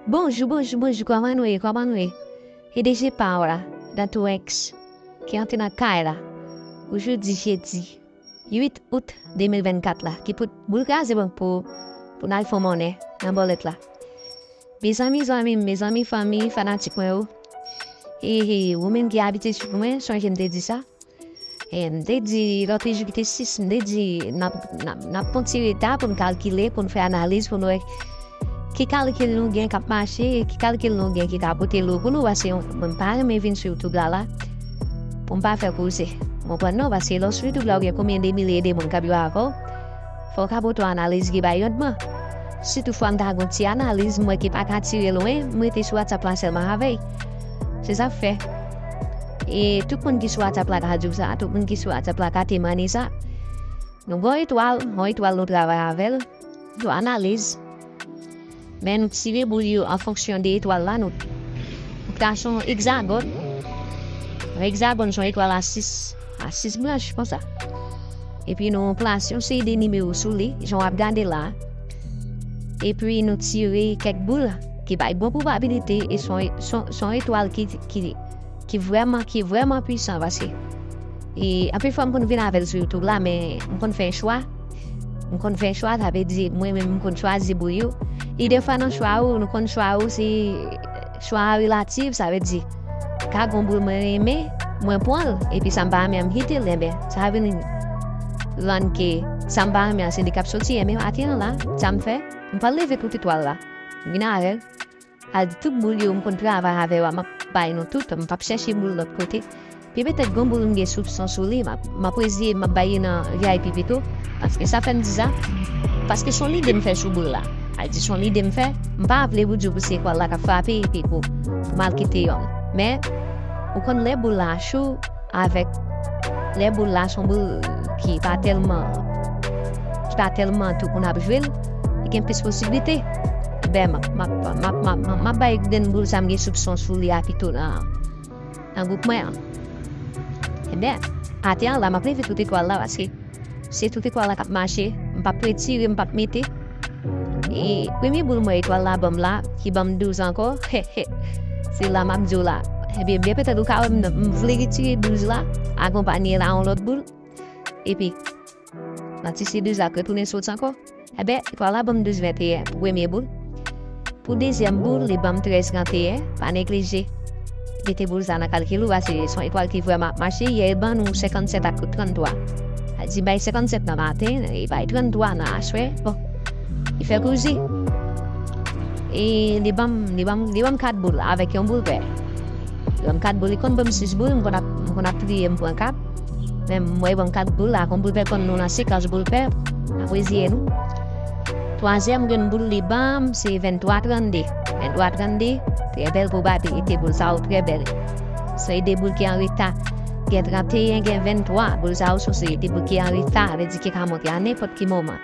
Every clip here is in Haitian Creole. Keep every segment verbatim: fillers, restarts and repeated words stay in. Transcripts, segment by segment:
Bonjou, bonjou, bonjou, kòman nou ye, kòman nou ye? E D J Power la, dans ton ex, ki antre nan kay la, pou jodi jedi uit out de mil vennkat la, ki pou boul kraze bank pou, pou n al fè monnen nan bòlèt la. Mezanmi, zanmi m, mezanmi, fanmi, fanatik mwen yo. E, e, ou menm ki abitye swiv mwen, sonje m te di sa. E m te di lòt jou ki te sis, m te di n ap, n ap, n ap pran ti reta pou n kalkile, pou n fè analiz, pou n wè ki kalkil nou gen k ap mache, ki kalkil nou gen ki ka pote lou pou nou, paske mwen pa renmen vin sou YouTube la, la, pou m pa fè koze. Ou konprann non? Paske lè w sou YouTube la, ou gen konbyen de milye de moun k ap jwe avè w. Fò w ka pote yon analiz ki bay randman. Si toutfwa m ta gen yon ti analiz, m wè ki pa ka tire lwen, m rete sou WhatsApp la sèlman avè l. Se sa k fè. E tout moun ki sou WhatsApp la ka di w sa, tout moun ki sou WhatsApp la ka temanye sa. Nou gen yon etwal, yon etwal nou travay avè l, nou analiz. Men nou tire boul yo an fonksyon de etwal la, nou, nou krache yon egzagòn. Yon egzagòn se yon etwal a sis, a sis branch, konsa. Epi nou plase yon seri de nimewo sou li, jan w ap gade la. Epi nou tire kèk boul ki bay bon pwobabilite, e se yon, se yon, se yon etwal ki, ki, ki vrèman, ki vrèman pwisan, paske, e, anpil fwa m konn vin avè l sou YouTube la, men m konn fè chwa. M konn fè chwa, sa vle di, mwen menm, m konn chwazi boul yo. E defwa nan chwa ou, nou konn chwa ou, se chwa a relatif, sa vle di, ka gen yon boul mwen renmen, mwen pran l, epi sa m pa renmen an, m kite l, enben, sa vin rann ke sa m pa renmen an, se li k ap soti, enben, maten an la, sa m fè, m pral leve tout etwal la, m vin avè l. Al di tout boul yo, m konn travay avè yo a, m ap bay nou tout, m p ap chèche boul lòt kote. Pi petèt gon boul m gen soupson sou li, m ap, m ap reziye, m ap bay li nan V I P pito. Paske sa fè m di sa, paske se yon lide m fè sou boul la. Al di se yon lide m fè, m pa vle pou di w pou se etwal la k ap frape epi pou, pou m al kite yonn. Men, ou konn lè boul la cho, avèk lè boul la se yon boul ki pa tèlman, ki pa tèlman tout moun ap jwe l, li gen plis posiblite. Ben, m ap, m ap, m ap, m ap, m ap, m ap bay grenn boul sa m gen soupson sou li a pito nan, nan gwoup mwen an. Enben, atè an la, m ap leve tout etwal la, paske se tout etwal la k ap mache, m p ap retire, m p ap mete. E premye boul mwen etwal la ban m la, ki ban m douz ankò, se la m ap di w la. Ebyen, byen petèt ou ka wè m, m vle retire douz la, akonpanye l a yon lòt boul. Epi, nan ti se douz la k retounen soti ankò. Enben, etwal la ban m douz venteyen pou premye boul. Pou dezyèm boul, li ban m trèz tranteyen, pa neglije mete boul sa nan kalkil ou, paske se yon etwal ki vrèman ap mache. Yè, li ban nou senkannsèt ak tranntwa. Sa di bay senkannsèt nan maten, li bay tranntwa nan aswè. Bon, li fè kouzi. E li ban m, li ban m, li ban m kat boul avèk yon boul pè. Li ban m kat boul, li konn ban m sis boul, m konn ap, m konn ap triye, m pran kat. Men m wè li ban m kat boul la, kon boul pè konn nou nan sekans boul pè, n ap reziye nou. Twazyèm grenn boul li ban m, se venntwa trannde. Venntwa trannde, trè bèl pwobabilite boul sa yo, trè bèl. Se de boul ki an reta. Gen tranteyen, gen venntwa, boul sa yo se de boul ki an reta, vle di ki ka monte a nenpòt ki moman.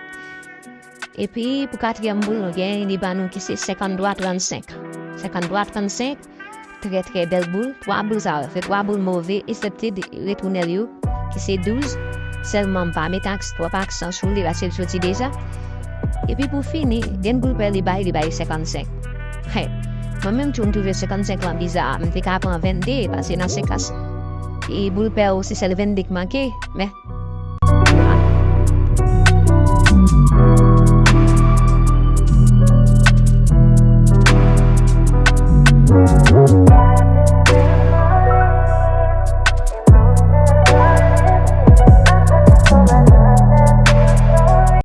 Epi, pou katriyèm boul, nou gen li ban nou ki se senkanntwa trannsenk. Senkanntwa trannsenk, trè, trè bèl boul. Twa boul sa yo, se twa boul move, eksepte de retounen l yo, ki se douz. Sèlman, m pa mete aks-, twòp aksan sou li, paske l soti deja. Epi, pou fini, grenn boul pè li bay, li bay senkann senk. Hè, mwen menm tou, m twouve senkann senk lan biza, m te ka pran vennde, paske nan senk as, e boul pè ou, se sèl vennde k manke, men